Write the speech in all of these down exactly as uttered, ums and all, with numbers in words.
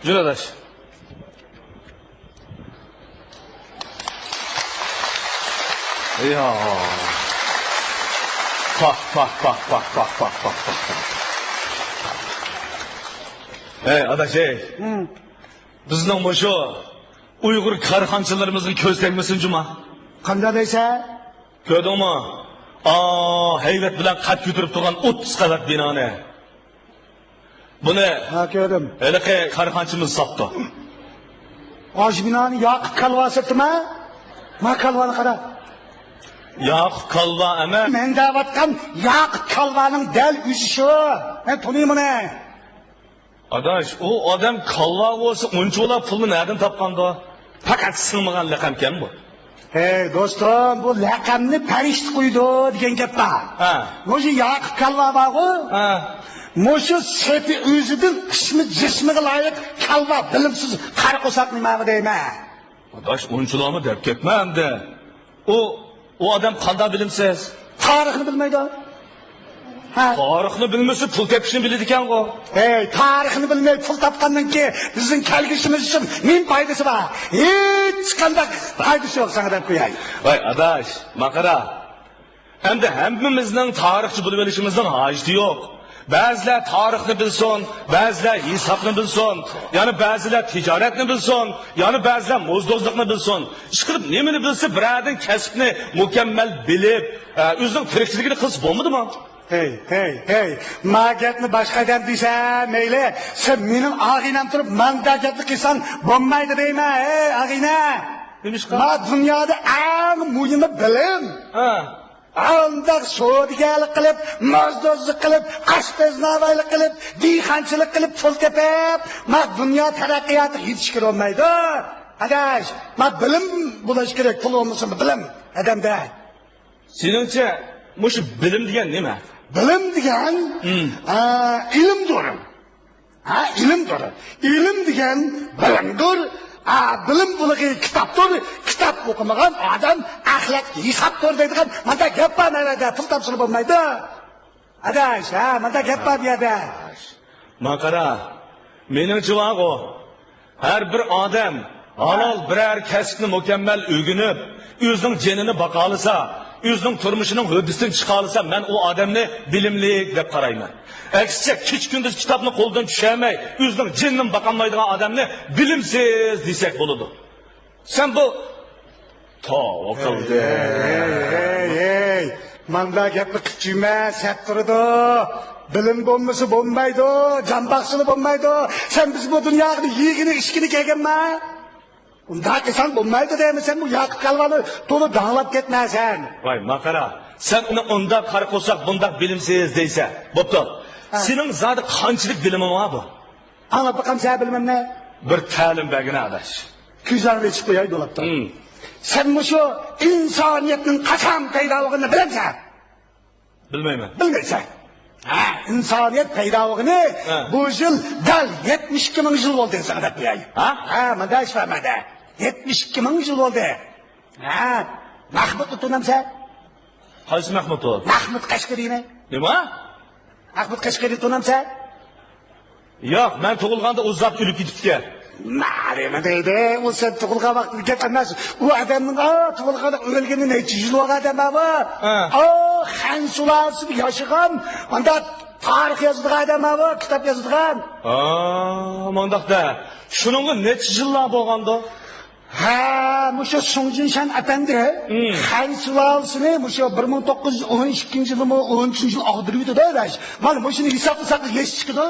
جۈرەداش. يا. پاھ، پاھ، پاھ. ھەي، ئاداش، ھەي. ھىم. بىزنىڭ مۇشۇ ئۇيغۇر كارخانىچىلىرىمىزغا كۆز تەگمىسۇن جۇما. قانداق دەيسەن؟ كۆردۈڭمۇ؟ ئا، ھەيۋەت بىلەن قەد كۆتۈرۈپ تۇرغان ئوتتۇز قەۋەت بىنانى. بۇنى ھا، كۆردۈم. ھېلىقى كارخانىچىمىز ساپتۇ. ئاشۇ بىنانى ياقۇپ كالۋا ساتتىما؟ ما كالۋانى قارا. ياقۇپ كالۋا ئەمەس. مەن دەۋاتقان ياقۇپ كالۋانىڭ دەل ئۆزى شۇ. مەن تونۇيمەن ئۇنى. ئاداش، ئۇ ئادەم كالۋا بولسا، ئۇنچىۋالا پۇلنى نەدىن تاپقاندۇ؟ پەقەت سىڭمىغان لەقەمكەن بۇ. ھەي، دوستۇم، بۇ لەقەمنى پەرىشتە قويىدۇ دېگەن گەپ بار. ھە. مۇشۇ ياقۇپ كالۋا بارغۇ؟ ھە. مۇشۇ سېپى ئۆزىدىن ئىسمى جىسمىغا لايىق كالۋا، بىلىمسىز قارا قورساق نېمە دەيمەن؟ ئاداش، ئۇنچىلارمۇ دەپ كەتمە ئەمدى. ئۇ، ئۇ ئادەم قانداق بىلىمسىز؟ تارىخنى بىلمەيدۇ. ھە. تارىخنى بىلمىسە، پۇل تېپىشنى بىلىدىكەنغۇ. ھەي، تارىخنى بىلمەي پۇل تاپقاندىن كېيىن بىزنىڭ كەلگۈسىمىز ئۈچۈن نېمە پايدىسى بار؟ ھېچقانداق پايدىسى يوق، ساڭا دەپ قوياي. ۋاي ئاداش، ماقارا. ئەمدى ھەممىمىزنىڭ تارىخچى بولۇۋېلىشىمىزنىڭ ھاجىتى يوق. بەزىلەر تارىخنى بىلسۇن، بەزىلەر ھېسابنى بىلسۇن، يەنە بەزىلەر تىجارەتنى بىلسۇن، يەنە بەزىلەر موزدوزلۇقنى بىلسۇن. ئىشقىلىپ نېمىنى بىلسە، بىرەردىن كەسىپنى مۇكەممەل بىلىپ، ئە، ئۆزىنىڭ تىرىكچىلىكىنى قىلسا بولمىدىمۇ؟ ھەي، ھەي، ھەي، ما گەپنى باشقا ئادەم دېسە مەيلى، سەن مېنىڭ ئاغىنەم تۇرۇپ ماندا گەپنى قىلساڭ بولمايدۇ دەيمەن، ھەي، ئاغىنە. نېمىشقا؟ ما دۇنيادا ئەڭ مۇھىمى بىلىم. ھە. ئانداق سودىگەرلىك قىلىپ، موزدوزلۇق قىلىپ، ئاشپەزناۋايلىق قىلىپ، دېھقانچىلىق قىلىپ پۇل تېپىپ، ما دۇنيا تەرەققىياتىغا يېتىشكىلى بولمايدۇ. ئاداش، ما بىلىم بولۇش كېرەك، پۇل بولمىسىمۇ بىلىم ئادەمدە. سېنىڭچە مۇشۇ بىلىم دېگەن نېمە؟ بىلىم دېگەن، ھىم. ئا، ئىلىمدۇر. ھە، ئىلىمدۇر. ئىلىم دېگەن بىلىمدۇر. ئا، بىلىم بۇلىقى كىتابتۇر. كىتاب ئوقۇمىغان ئادەم ئەخلەق ھېسابتۇر دەيدىغان مانداق گەپ بار نەۋەدە. پۇل تاپسىلا بولمايدۇ. ئاداش، ھە، مانداق گەپ بار بۇ يەردە. ماقارا، مېنىڭچە بارغۇ، ھەر بىر ئادەم ھالال بىرەر كەسىپنى مۇكەممەل ئۆگىنىپ، ئۆزىنىڭ جېنىنى باقالىسا، ئۆزىنىڭ تۇرمۇشىنىڭ ھۆددىسىدىن چىقالىسا، مەن ئۇ ئادەمنى بىلىملىك دەپ قارايمەن. ئەكسىچە، كېچە-كۈندۈز كىتابنى قولىدىن چۈشۈرمەي، ئۆزىنىڭ جېنىنىمۇ باقالمايدىغان ئادەمنى بىلىمسىز دېسەك بولىدۇ. سەن بۇ، توۋا قىلدى. ھەي، ھەي، ھەي، ھەي. مانداق گەپنى قىلىپ يۈرمە، سەت تۇرىدۇ. بىلىم بولمىسا بولمايدۇ، جان باقسىلا بولمايدۇ. سەن بىز بۇ دۇنياغا يېگىنى ئىچكىنى كەلگەنما؟ ئۇنداق قىلساڭ بولمايدۇ دەيمەن، سەن بۇ ياقۇپ كالۋانى تولا داڭلاپ كەتمە سەن. ۋاي ماقارا، سەن ئۇنى ئۇنداق قارا قورساق، بۇنداق بىلىمسىز دەيسەن. بوپتۇ. ھە. سېنىڭ زادى قانچىلىك بىلىمىڭ بار بۇ؟ ئاڭلاپ باقامسەن بىلىمىمنى؟ بىر تەلىم بەرگىنە ئاداش. كۆزۈڭنى ئېچىپ قوياي دولاپتا. ھىم. سەن مۇشۇ ئىنسانىيەتنىڭ قاچان پەيدا بولغىنىنى بىلەمسەن؟ بىلمەيمەن. بىلمەيسەن. ھە، ئىنسانىيەت پەيدا بولغىنى ھە. بۇ يىل دەل يەتمىش ئىككى مىڭ يىل بولدى ساڭا دەپ بېرەي. ھە؟ ھە، مانا شۇ مەدە. يەتمىش ئىككى مىڭ يىل بولدى. ھە، مەھمۇدنى تونۇمسەن؟ قايسى مەھمۇد ئۇ؟ مەھمۇد قەشقىرىنى. نېمە؟ مەھمۇد قەشقىرىنى تونۇمسەن؟ ياق، مەن تۇغۇلغاندا ئۇ زات ئۆلۈپ كېتىپتىكەن. نېمە دەيدۇ؟ ئۇ سەن تۇغۇلغان ۋاقىتتىكى گەپ ئەمەس. ئۇ ئادەمنىڭ، ئا، تۇغۇلغان، ئۆلگىنى نەچچە يۈز يىل بولغان ئادەم بار بۇ. ھە. ئا، خەن سۇلالىسىدا ياشىغان، ئاندا تارىخ يازىدىغان ئادەم بار بۇ، كىتاب يازىدىغان. ھا، مانداقتا. شۇنىڭغا نەچچە يىللار بولغاندۇ؟ ھە، مۇشۇ سۇڭجىنشەن ئەپەندى ھىم. خەن سۇلالىسىنى مۇشۇ بىر مىڭ توققۇز يۈز ئون ئىككىنچى يىلمۇ، ئون ئۈچىنچى يىل ئاغدۇرۇۋېتىدۇ، ئاداش. مانا مۇشۇنى ھېسابلىساق يېشى چىقىدۇ.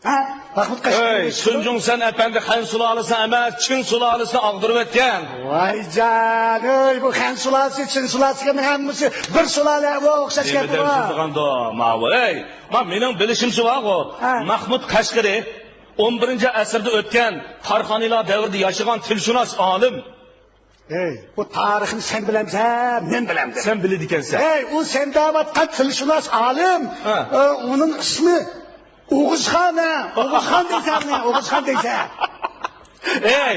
ھە؟ مەھمۇد قەشقىرى ئەي، يېشى چىقىدۇ. سۇنجۇڭسەن ئەپەندى خەن سۇلالىسى ئەمەس، چىڭ سۇلالىسىنى ئاغدۇرۇۋەتكەن. ۋاي جان، ئەي، بۇ خەن سۇلالىسى، چىڭ سۇلالىسى دېگەننىڭ ھەممىسى بىر سۇلالە، ئۇ ئوخشاش گەپمۇ؟ نېمە دەپ سۆزلىغاندۇ، ماۋۇ، ئەي؟ ما، مېنىڭ بىلىشىمچە بارغۇ، ھە. مەھمۇد قەشقىرى ئون بىرىنچى ئەسىردە ئۆتكەن، تارخانىيلار دەۋرىدە ياشىغان تىلشۇناس ئالىم. ھەي، بۇ تارىخنى سەن بىلەمسەن، مەن بىلەمدىم. سەن بىلىدىكەنسەن. ھەي، ئۇ سەن دەۋاتقان تىلشۇناس ئالىم، ھە. ئۇنىڭ ئىسمى ئوغۇزخان، ھە. ئوغۇزخان دەيسەن، ئوغۇزخان دەيسەن. ئەي،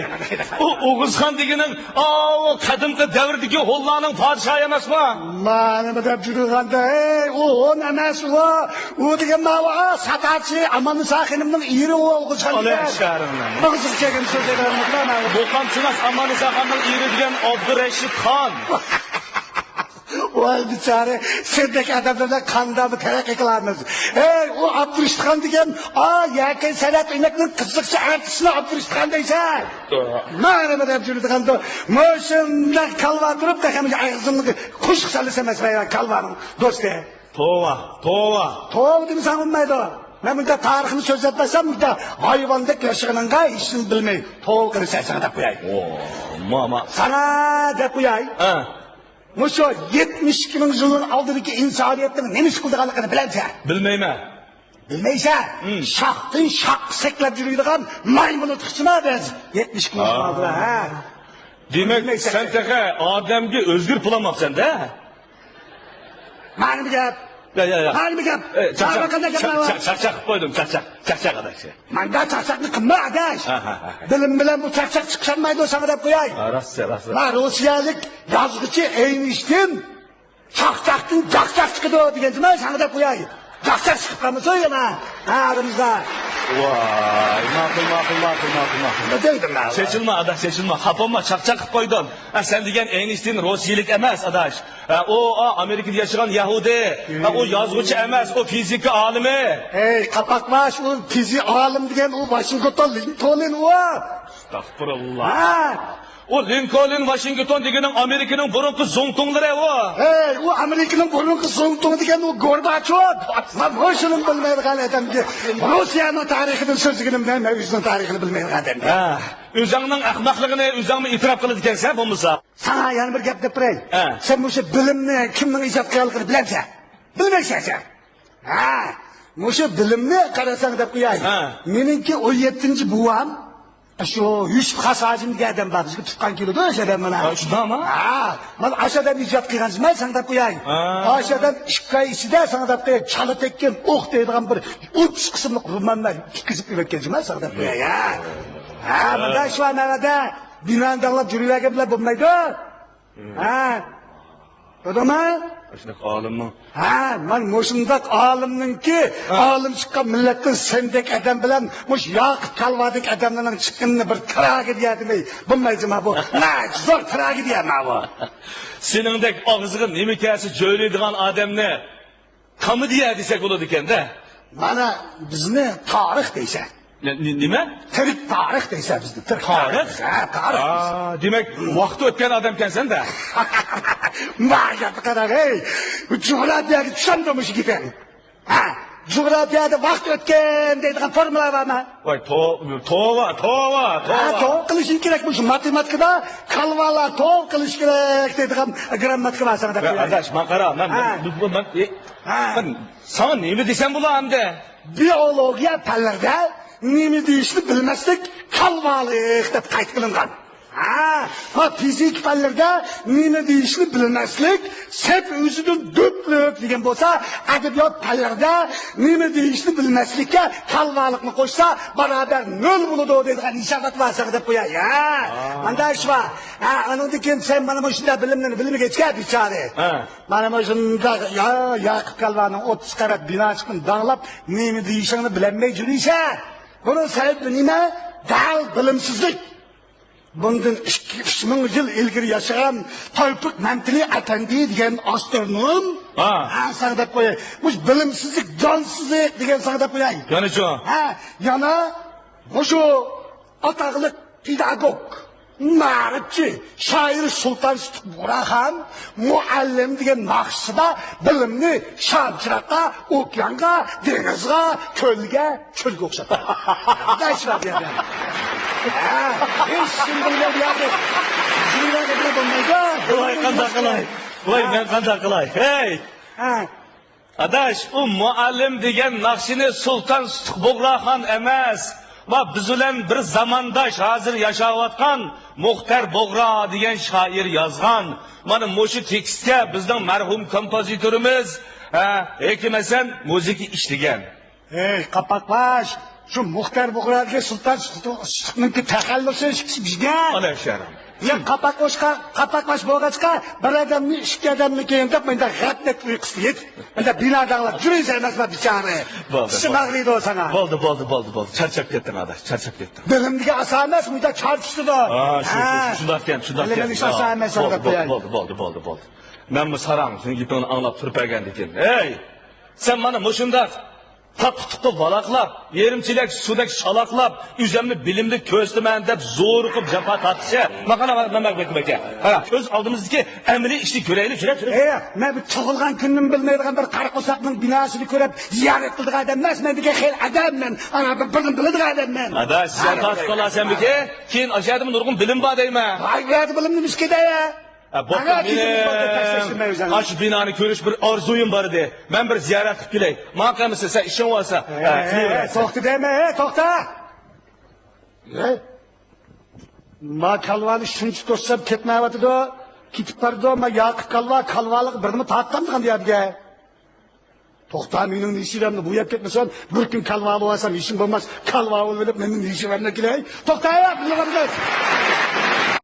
ئۇ ئوغۇزخان دېگىنىڭ، ئاۋۇ قەدىمكى دەۋردىكى ھونلارنىڭ پادىشاھى ئەمەسمۇ؟ مانىمۇ دەپ يۈرگەندە، ئەي، ئۇ ھون ئەمەس ئۇ. ئۇ دېگەن ماۋۇ، ئا، ساتارچى ئاماننىسا خېنىمنىڭ ئېرى ئۇ ئوغۇزخان دېگەن. ئاغزىغا كەلگەن سۆزلەيدىغان. بولغان شۇناس ئاماننىسا خاننىڭ ئېرى دېگەن ئابدۇرەشىت خان. ۋاي بىچارە، سەندەك ئادەملەر بىلەن قانداقمۇ تەرەققىي قىلارمىز؟ ھەي، ئۇ ئابدۇرېشىتخان دېگەن، ئا، يەكەن سەنئەت ئۆمەكنىڭ قىزىقچى ئارتىسىنى ئابدۇرېشىتخان دەيسەن. مانا نېمە دەپ يۈرىدىغاندۇ؟ مۇشۇنداق كالۋا تۇرۇپ، تېخى ئاغزىمغا قوشۇق سالىسا ئەمەس، مايا كالۋانىڭ دوستى. توۋا، توۋا. توۋا دېمىسەڭ بولمايدۇ. مەن بۇنداق تارىخنى سۆزلەپ بەرسەم، بۇنداق ھايۋاندەك ياشىغىنىڭغا ھېچنېمە بىلمەي، توۋا قىلىسەن ساڭا دەپ قوياي. ئوو، ماما. ساڭا دەپ قوياي. ھە. مۇشۇ يەتمىش ئىككى مىڭ يىلنىڭ ئالدىدىكى ئىنسانىيەتنىڭ نېمە ئىش قىلىدىغانلىقىنى بىلەمسەن؟ بىلمەيمەن. بىلمەيسەن؟ ھىم. شاختىن شاخقا سەكرەپ يۈرىدىغان مايمۇن ئۇتقۇچىما بىز؟ يەتمىش ئىككى مىڭ يىل ئالدىدا، ھە. دېمەك، بىلمەيسەن. سەن تېخى ئادەمگە ئۆزگىرىپ بولالماپسەن-دە؟ مانا بۇ گەپ. يا، يا، يا. مانا بۇ گەپ. ئە، چاقچاق، مانا بۇ گەپ. چاقچاق، چاقچاق قىلىپ قويدۇم، چاقچاق، چاقچاق ئاداش. مانداق چاقچاقنى قىلما، ئاداش. ھە، ھە، ھە. بىلىم بىلەن بۇ چاقچاق چىقىشالمايدۇ، ساڭا دەپ قوياي. ھە، راست، راست. ما روسىيەلىك يازغۇچى ئەينشتىن چاقچاقتىن جاقجاق چىقىدۇ دېگەنچىمەن، ساڭا دەپ قوياي. جاقجاق چىقىپ قالمىسۇن يەنە. ھە، ئارىمىزدا. ۋاي، ماقۇل، ماقۇل، ماقۇل، ماقۇل، ماقۇل. نېمە دەيدۇ ماۋۇ؟ چېچىلما، ئاداش، چېچىلما. خاپا بولما، چاقچاق قىلىپ قويدۇم. ھە، سەن دېگەن ئەينشتىن روسىيەلىك ئەمەس، ئاداش. ھە، ئۇ، ئا، ئامېرىكىدا ياشىغان يەھۇدىي. ھە، ئۇ يازغۇچى ئەمەس، ئۇ فىزىكا ئالىمى. ھەي، قاپاقباش، ئۇ فىزىك ئالىم دېگەن ئۇ ۋاشىنگتون لىنكولن ئۇ. ئەستەغپۇرۇللا. ھە. ئۇ لىنكولن، ۋاشىنگتون دېگىنىڭ ئامېرىكىنىڭ بۇرۇنقى زۇڭتۇڭلىرى ئۇ. ھەي، ئۇ ئامېرىكىنىڭ بۇرۇنقى زۇڭتۇڭ دېگەن ئۇ گورباچوف. مانا مۇشۇنى بىلمەيدىغان ئادەمگە روسىيەنىڭ تارىخىدىن سۆزلىگىنىمدە، مەن ئۆزىنىڭ تارىخىنى بىلمەيدىغان ئادەمگە. ھە. ئۆزۈڭنىڭ ئەخمەقلىقىنى ئۆزۈڭمۇ ئېتىراپ قىلىدىكەنسەن بولمىسا. ساڭا يەنە بىر گەپ دەپ بېرەي. ھە. سەن مۇشۇ بىلىمنى كىمنىڭ ئىجاد قىلغانلىقىنى بىلەمسەن؟ بىلمەيسەن سەن. ھە، مۇشۇ بىلىمنى قارىساڭ دەپ قوياي. ھە. مېنىڭكى ئون يەتتىنچى بوۋام، شۇ يۈسۈپ خاس ھاجىم دېگەن ئادەم بار، بىزگە تۇغقان كېلىدۇ، ئاشۇ ئادەم مانا. ھە، شۇنداقمۇ؟ ھە، مانا ئاشۇ ئادەم ئىجاد قىلغان جىمە ساڭا دەپ قوياي. ھە. ئاشۇ ئادەم ئىككى ئاي ئىچىدە ساڭا دەپ قوياي، چالا تەگكەن ئوق دەيدىغان بىر ئوتتۇز قىسىملىق روماننى يەتكۈزۈپ ئۆتكەن جىمە ساڭا دەپ قوياي. ھە. ھە، مۇنداق ئىش بار نەۋەدە. بىنانى داڭلاپ يۈرۈۋەرگەن بىلەن بولمايدۇ. ھە. كۆردۈڭمۇ؟ شۇنداق ئالىمنىڭ. ھە، مانا مۇشۇنداق ئالىمنىڭكى، ھە. ئالىم چىققان مىللەتتىن سەندەك ئادەم بىلەن مۇشۇ ياقۇپ كالۋادەك ئادەملەرنىڭ چىققىنىنى بىر تراگېدىيە دېمەي بولمايدۇ ما بۇ. ناھايىتى زور تراگېدىيە ما بۇ. سېنىڭدەك ئاغزىغا نېمە كەلسە جۆيلەيدىغان ئادەمنى كومېدىيە دېسەك بولىدىكەن-دە. مانا بىزنى تارىخ دەيسەن. نە-، نە-، نېمە؟ تىرىك تارىخ دەيسەن بىزنى. تىرىك تارىخ؟ ھە، تارىخ دەيسەن. ئا، دېمەك، ۋاقتى ئۆتكەن ئادەمكەنسەن-دە. ما گەپكە قاراڭ، ھەي. جۇغراپىيەگە چۈشەمدۇ مۇشۇ گېپىڭ؟ ھە؟ جۇغراپىيەدە ۋاقىت ئۆتكەن دەيدىغان فورمۇلا بارمۇ؟ ۋاي، تو-، توۋا، توۋا، ھە، توۋا. توۋا قىلىشىڭ كېرەك، مۇشۇ ماتېماتىكىدا كالۋالار توۋا قىلىش كېرەك دەيدىغان گىرامماتىكا بار ساڭا دەپ قوياي. ئاداش، ماڭا قارا، مەن، ھە. بۇ، بۇ، مەن، ئە، ھە. مەن ساڭا نېمە دېسەم بولا ئەمدى؟ بىئولوگىيە پەنلىرىدە نېمە دېيىشنى بىلمەسلىك كالۋالىق دەپ قايتا قىلىنغان. ھە، ھە، فىزىكا پەنلىرىدە نېمە دېيىشنى بىلمەسلىك سەپ ئۆزىدىن دۆپلۈك دېگەن بولسا، ئەدەبىيات پەنلىرىدە نېمە دېيىشنى بىلمەسلىككە كالۋالىقنى قوشسا، بارابەر نۆل بولىدۇ دەيدىغان ھېسابات بار ساڭا دەپ قوياي. ھە، ھە. مانداق ئىش بار. ھە، ئاندىن كېيىن سەن مانا مۇشۇنداق بىلىملەرنى بىلمىگەچكە بىچارە. ھە. مانا مۇشۇنداق يا-، ياقۇپ كالۋانىڭ ئوتتۇز قەۋەت بىناسىدىن داڭلاپ، نېمە دېيىشىڭنى بىلەلمەي يۈرىسەن. بۇنىڭ سەۋەبى نېمە؟ دەل بىلىمسىزلىك. بۇندىن ئىككى، ئۈچ مىڭ يىل ئىلگىرى ياشىغان تەۋپىق مەمتىلى ئەپەندى دېگەن ئاسترونوم. ھە. ھە، ساڭا دەپ قوياي. مۇشۇ بىلىمسىزلىك، جانسىزلىق دېگەن ساڭا دەپ قوياي. يەنىچۇ؟ ھە، يەنە مۇشۇ ئاتاقلىق پېداگوگ، مائارىپچى، شائىر سۇلتان سۇتۇق بۇغراخان مۇئەللىم دېگەن ناخشىسىدا بىلىمنى شام چىراغقا، ئوكيانغا، دېڭىزغا، كۆلگە، چۆلگە ئوخشاتقان. مۇنداق ئىش بار بۇ يەردە. ھە، ھېچ كىم بىلمەيدۇ بۇ يەردە. بىلمەيدۇ بولمايدۇ. ۋاي، قانداق قىلاي؟ ۋاي، مەن قانداق قىلاي؟ ھەي! ھە. ئاداش، ئۇ مۇئەللىم دېگەن ناخشىنى سۇلتان سۇتۇق بۇغراخان ئەمەس، ۋە بىز بىلەن بىر زامانداش، ھازىر ياشاۋاتقان مۇختەر بۇغرا دېگەن شائىر يازغان. مانا مۇشۇ تېكىستكە بىزنىڭ مەرھۇم كومپوزىتورىمىز، ھە، ھېكىم ھەسەن مۇزىكا ئىشلىگەن. ھەي، قاپاقباش! شۇ مۇختەر بۇغرادىكى سۇلتان سۇلتۇقنىڭكى تەخەللۇسى ئىككىسى بىزگە. ئانا شەرم. يا قاپاقلاشقا، قاپاقلاش بولغاچقا، بىر ئادەمنى ئىككى ئادەمنىڭكى دەپ مۇنداق غەپلەت ئۇيقۇسىغا يېتىپ، مۇنداق بىنادانلار جۈرۈيسە ئەمەسما بىچارە. بولدى، چىشىم بولدى. ئاغرىيدۇ ساڭا. بولدى، بولدى، بولدى، بولدى. چارچاپ كەتتىڭ ئاداش، چارچاپ كەتتىڭ. بىلىمدىكى ئاسا ئەمەس، مۇنداق چارچىشىدۇ. ھا، شۇ، شۇ، ھە. شۇنداق ئىكەن، شۇنداق ئىكەن. بىلىمدىكى ئاسا ئەمەس، بولدى، بولدى، بولدى، بولدى، بولدى، بولدى. مەنمۇ ساراڭ سېنىڭ گېپىڭنى ئاڭلاپ تۇرۇپ بەرگەندىكىن. ھەي! سەن مانا مۇشۇنداق تاپقا-تۇپقا ۋالاقلاپ، يېرىم چېلەك سۇدەك شالاقلاپ، ئۆزۈمنى بىلىملىك كۆرسىتىمەن دەپ زورۇقۇپ جاپا تارتىشى. ماقانا، مانا، مانا، مانا، مانا، قارا، كۆز ئالدىمىزدىكى ئەمەلىي ئىشنى كۆرەيلى، جۈرە، جۈرە. ئەي، مەن بۇ تۇغۇلغان كۈننىمۇ بىلمەيدىغان بىر قارا قورساقنىڭ بىناسىنى كۆرۈپ زىيارەت قىلىدىغان ئادەم ئەمەس، مەن دېگەن خېلى ئادەم مەن. ئانا، بىر، بىرنى بىلىدىغان ئادەم مەن. ئادا، سىز يەر تارتىپ قالارسەنمىكى؟ كېيىن ئاشۇ يەردىمۇ نۇرغۇن بىلىم بار دەيمەن. ۋاي، بۇ يەردە بىلىم نېمە ئىشكى دەيە؟ ھە، بوپتۇ، ئانا، مېنىڭ ئاشۇ بىنانى كۆرۈش بىر ئارزۇيۇم بار ئىدى. مەن بىر زىيارەت قىلىپ كېلەي. ماڭا قالمىسا، سەن ئىشىڭ بولسا، ھە، ھە، قىلىۋەر. توختا دەيمەن، ھە، توختا. ھە؟ ما كالۋانى شۇنچە توسسام كەتمەيۋاتىدۇ. كېتىپ بارىدۇ. ما ياقۇپ كالۋا، كالۋالىقى بىرنېمە تارتامدىغان يەرگە. توختا، مېنىڭ نېشىۋەمنى بوياپ كەتمىسۇن. بىر كۈن كالۋا بولۇۋالسام ھېچنېمە بولماس. كالۋا بولۇۋېلىپ مېنىڭ نېشىۋەمنى كېلەي. توختا، ياق، بىلىۋالدىڭىز.